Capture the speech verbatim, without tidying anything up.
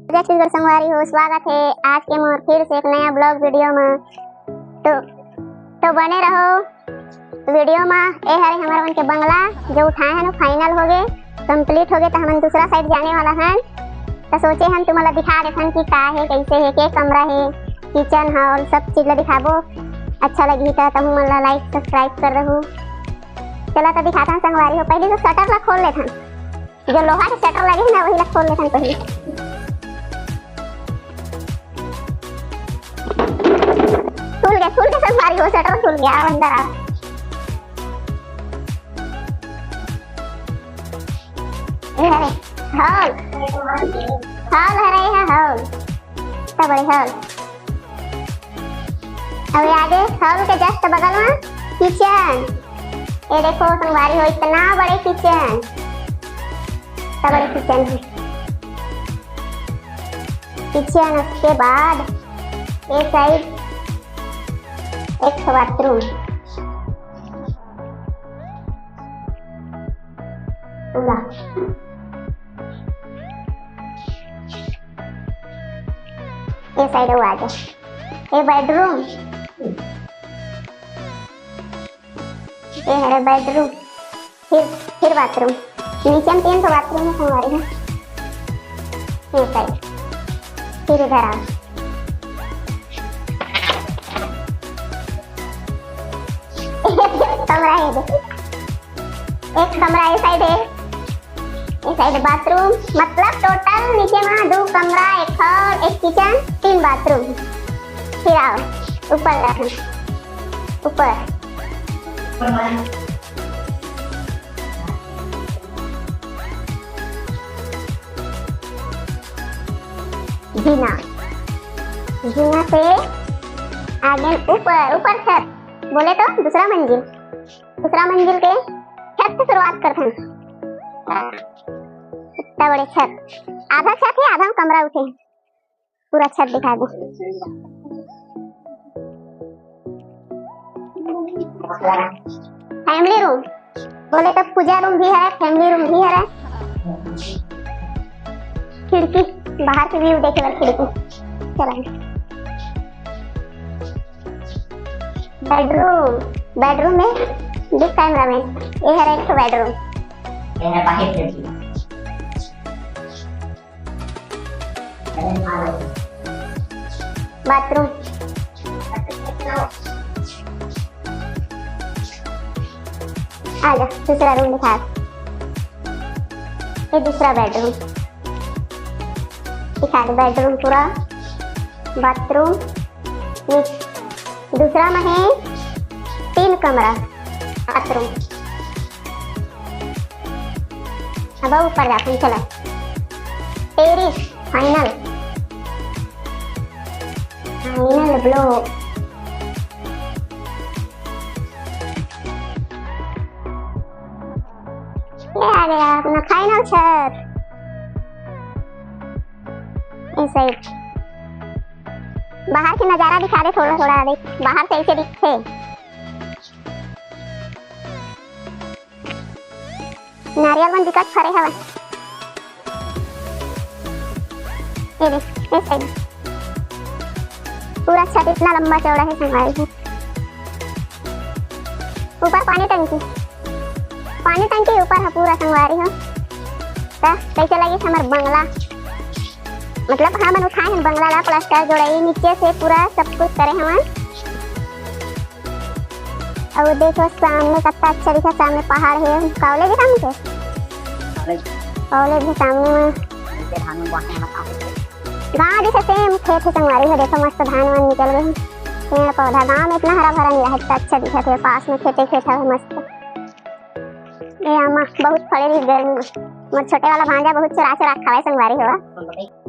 जय छत्तीसगढ़ संगवारी हो, स्वागत हे आज के मोर फिर से एक नया vlog video में। तो, तो बने रहो video में। ए हरे हमर मन के बंगला, जो उठाए हन, final हो गे, complete हो गे, तो हमन दूसरा side जाने वाला हन। तो सोचे हन तुमन ला दिखा देथन कि का हे, कैसे हे, के कमरा हे, kitchen hall, सब चीज ला दिखाबो। अच्छा लगही तो तुमन ला like subscribe कर दहू। चला तो दिखाथन संगवारी हो, पहले तो shutter ला खोल लेथन। जो लोहा के shutter लगे हे ना, वही ला खोल लेथन पहले। खुल गया, खुल गया संगवारी हो, shutter खुल गया, अंदर आ। ए हरे, hall, hall हरे, ए हा hall, इतना बड़े hall। अब ये आगे hall के just बगल में kitchen। ये देखो संगवारी हो, इतना बड़े kitchen, इतना बड़े kitchen है। Kitchen, उसके बाद ये side एक ठो bathroom। पूरा ये side वो आ गया, ये bedroom। ये हरे bedroom, फिर, फिर bathroom। नीचे में तीन ठो bathroom है संगवारी हो। ये side, फिर इधर आओ। कमरा है, देखो, एक कमरा ये side है। ये side bathroom, मतलब total नीचे में दो कमरा, एक hall, एक kitchen, तीन bathroom। फिर आओ, ऊपर जाओ, ऊपर। जीना, जीना से आगे ऊपर, ऊपर छत, बोले तो दूसरा मंजिल। दूसरा मंजिल के छत से शुरुआत करथन। इतना बड़े छत, आधा छत है, आधा में कमरा उठे, पूरा छत दिखा दे। Family room, बोले तो पूजा room भी है, family room भी है। खिड़की, बाहर से view देखे बर खिड़की। चला। Bedroom, bedroom में दिख cameraman, ये हरे एक ठो bedroom। ये है बाहर से। Bathroom। आ जा, दूसरा room दिखा। ये दूसरा bedroom। दिखा दे bedroom पूरा, bathroom, नीचे दूसरा में है तीन कमरा, bathroom। अब ऊपर जाते हैं, चला। Terrace, final, final block। ये आ गया अपना final छत। ऐसे ही बाहर के नजारा दिखा दे थोड़ा थोड़ा, देख बाहर से ऐसे दिखते। नारियल मन बिकट फरे हवय। ये देख, ये side पूरा छत इतना लंबा चौड़ा है, संगवारी हो। ऊपर पानी टंकी, पानी टंकी ऊपर है पूरा, संगवारी हो। त कैसे लगिस हमर बंगला? मतलब हमन उठाए हन बंगला ला, plaster जोड़ई, नीचे से पूरा सब कुछ करे हवन। अउ देखो सामने कतना अच्छा दिखत, सामने पहाड़ हे। College हे सामने के? College। College हे सामने में। नीचे धान में बांटे हैं, बताओ। गाँव जैसे same खेत हे संगवारी हो, देखो मस्त धान वान निकल गए हैं, पेड़ पौधा। गाँव में इतना हरा भरा नहीं रहा, इतना अच्छा दिखत हे, पास में खेते खेत हवे मस्त। ये आमा बहुत फड़े रही गर्मी में, मोर छोटे वाला भांजा बहुत चुरा चुरा खावे संगवारी हो।